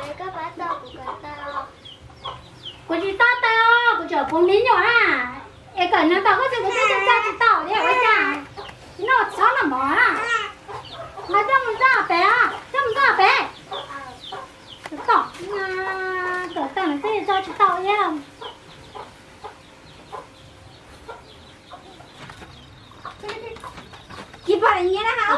Kuv tsis tau taw, kuv tseem puv me nyuam na. Es kawm nws tom koj tsis, kuv twb tso tsis tau li ua cas. Noj txhob noj mov na. Mas coj mus txog pem, coj mus txog pem. Tom, kawm taw nws twb tso tsis tau li. Tsis pom nyiav na ha.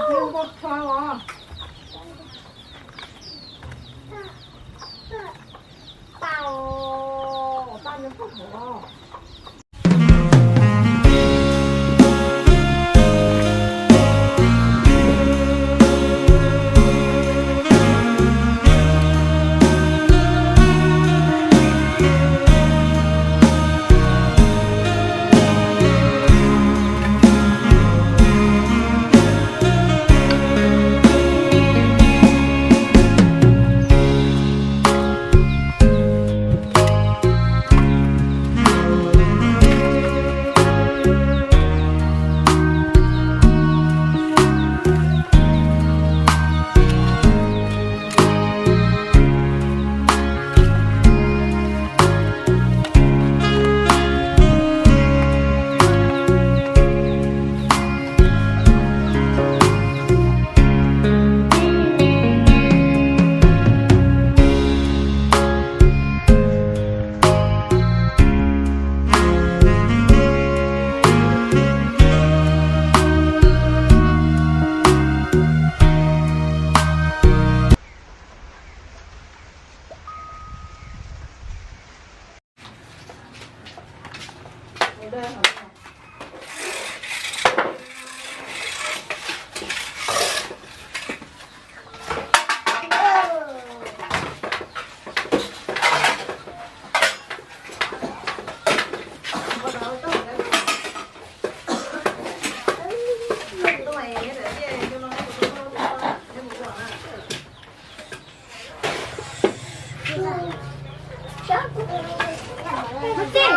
Ub txij,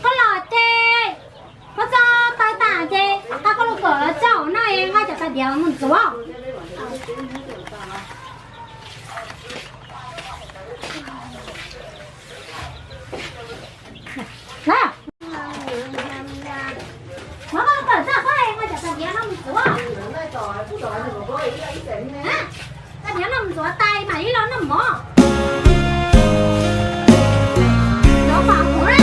koj los ces koj txo taw tas ces tau koj lub kawm los tso no es nqa cov tais diav los mus ntxuav. Muab koj lub kawm tso koj es nqa cov tais diav no mus ntxuav. Tais diav no mus ntxuav tais mam li los noj mov. Ntxuav pam kuv na.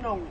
Noo.